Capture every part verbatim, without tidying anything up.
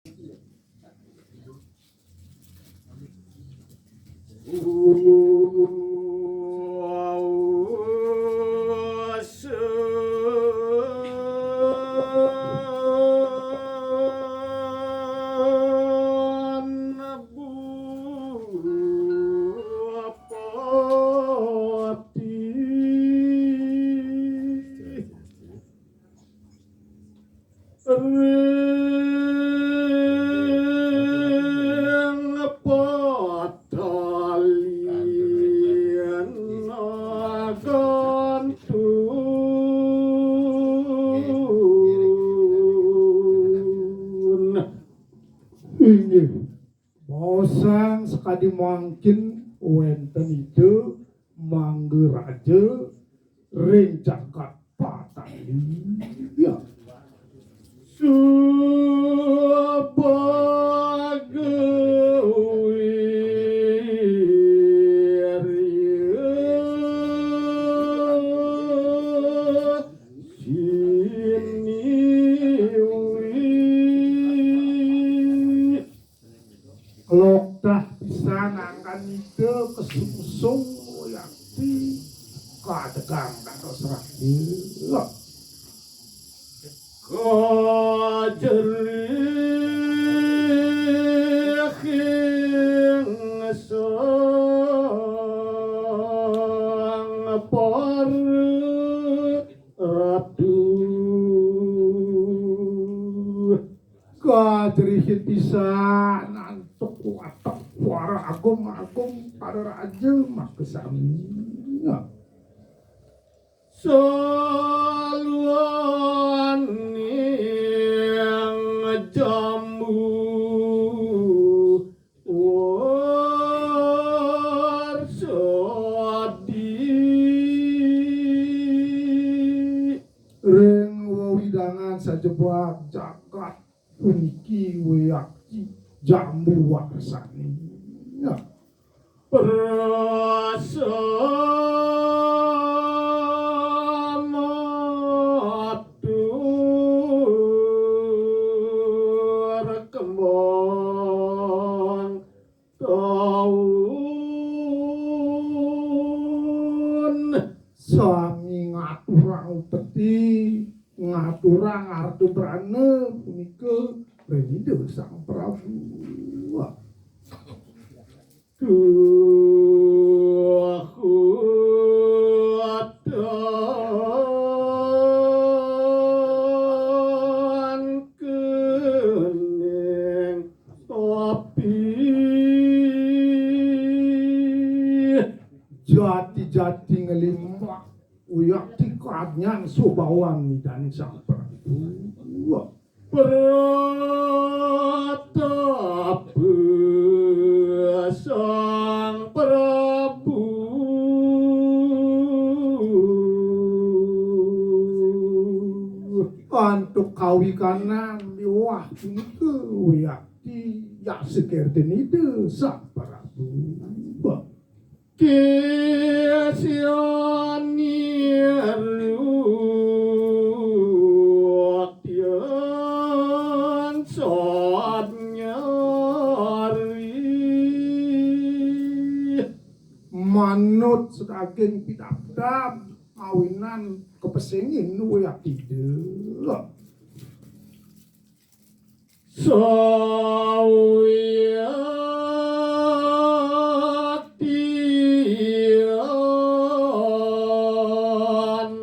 Ring patalian gantun. Inggih. Bosang sakadi mangkin wénten Ida manggaraja ring jagat Patali. Ya. Subagawi siniwi. Loktah pisan anggan Ida kasungsung yakti kadegang dados raja. Kajerihing sang para ratu. Kajerihin pisan antuk watek para agung-agung para raja makasami. Saluaning jambu warsadi. Ring wewidangan sajebag jagat puniki weyakti jambu warsani. Ya. Prasamatur kembang taun. Sami ngaturang upeti, ngaturang arta brana punika ring Ida Sang Prabu. Tuhutan kening api. Jati-jati nglimbak uyakti kadyan subawan Ida Sang Prabu. Pratapa Sang Prabu. Antuk kawikanan miwah punika wiyakti yasa kertin Ida Sang Prabu. Kesya niruktyan sadnyari. Manut sadaging pidabdab mawinan kapesingin wiyakti Ida. Sawiaktian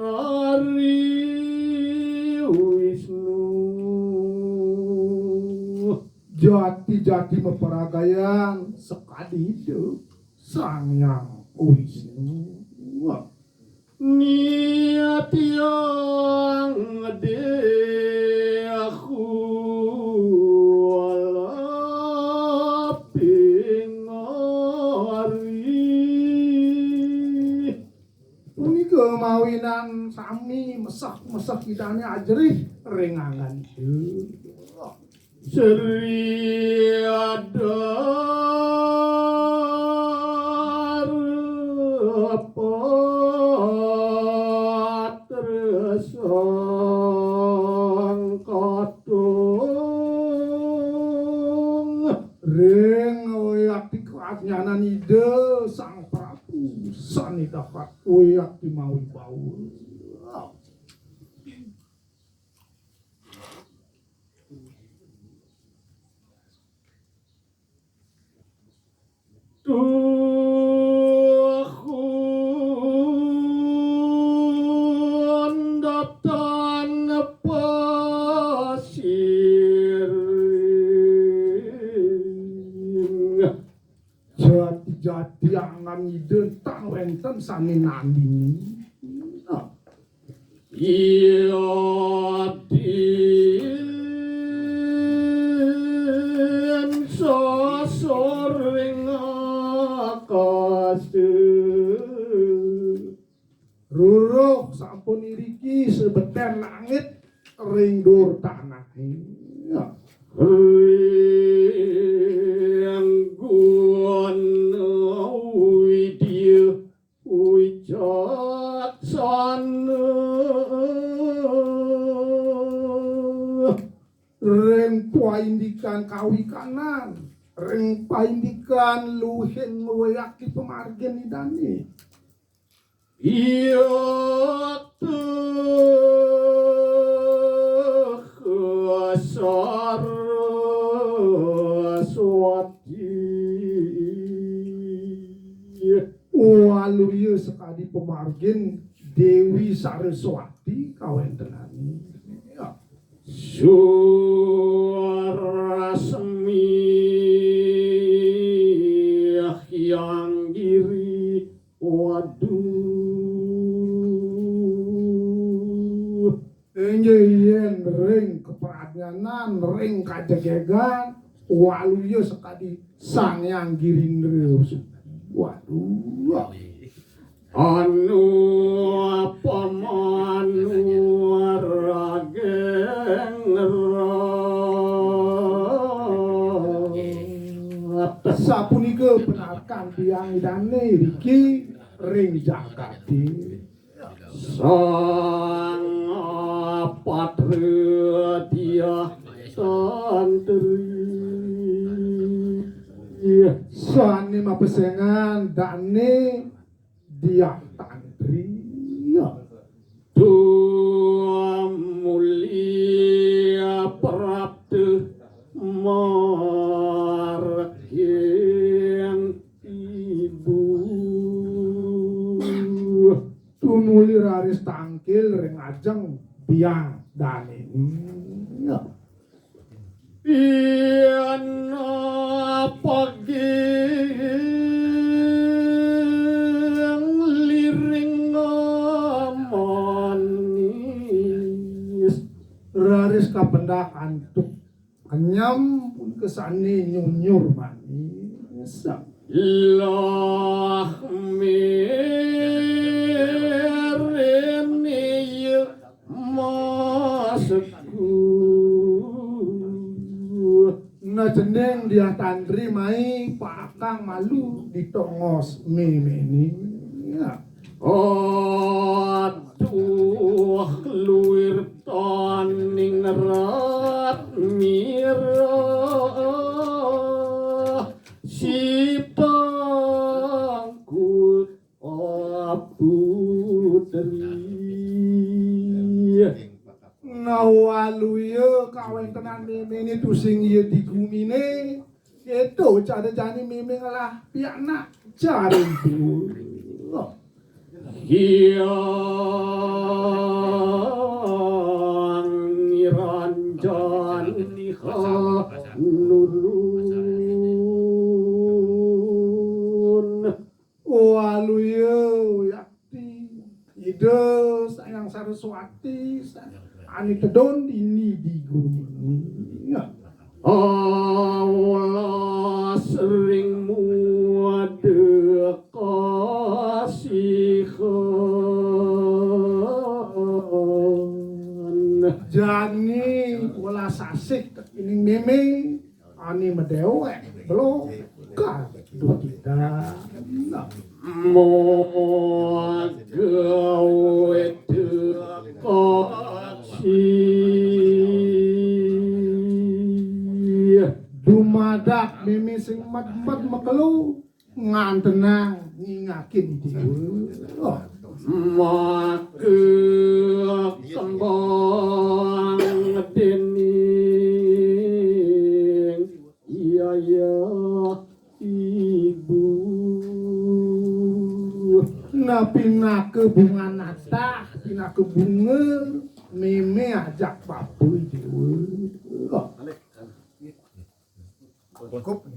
Ari Wisnu. Jati-jati maparagayan sakadi Ida Sang Hyang Wisnu. Nityang dehu laping ari. Punika mawinan sami mesah-mesah Idané ajerih ring anggan Ida. Sri Adapatra Sangkata. Ring wayah kaajnanang Ida Sang Prabu sané dahat wayah mawibawa. Tuhun datan pasiring. Jati-jati angan Ida tan wénten sané nandingi. Nah. Iya din sasuring akasa. Ruruh sampun iriki sebeten langit ring dur tanahé. Ya. Ring guna widya wicaksana. Ring paindikan kawikanan, ring paindikan luhing wayah pamargin Idané. Iya tuh Saraswati. Waluya sakadi pamargin Déwi Saraswati kawéntenané. Ya. Surasmi Hyang Giri. Waduh. Inggih yén ring kapradnyanan, ring kajegegan, waluya sakadi Sang Hyang Girindra. Waduh. Anu pamanu rageng rat. Sapunika penarikan tiang Idané riki ring jagaté. Sang Patria Diah Tantri. Sané mapesengan dané Diah Tantri. Tumuli prapta margin ibu. Tumuli raris tangkil ring ajeng biang dané. Yén paging liring manis. Raris kapendak antuk kenyem pun kesané nyunyur manis. Lah méréné ya masku. Nah, cening Diah Tantri mai pakang malu di tongos méméné. Ya. Aduh, luir taning rat mirah, siptangku putri. Nah, waluya kawéntenan méméné tusing ya di guminé, kéto cara jani mémé ngelah pianak jaring tuul. Hyang Niranjani Hanurun. Waluya yakti Ida Sang Hyang Saraswati ané tedun dini di gumi. Alas ring muda kasihan. Jani welas asih tekening mémé. Ané madéwék, belog, kaduh kita. Mogawe tekaksi. Dumadak mémé sing medmed makelo ngantenang nyingakin déwa. Oh. Maka kembang dening iya, iya, ibu. Nah, pinaka bunga natah, pinaka bunga mémé ajak bapa déwa. Oh. Cukup.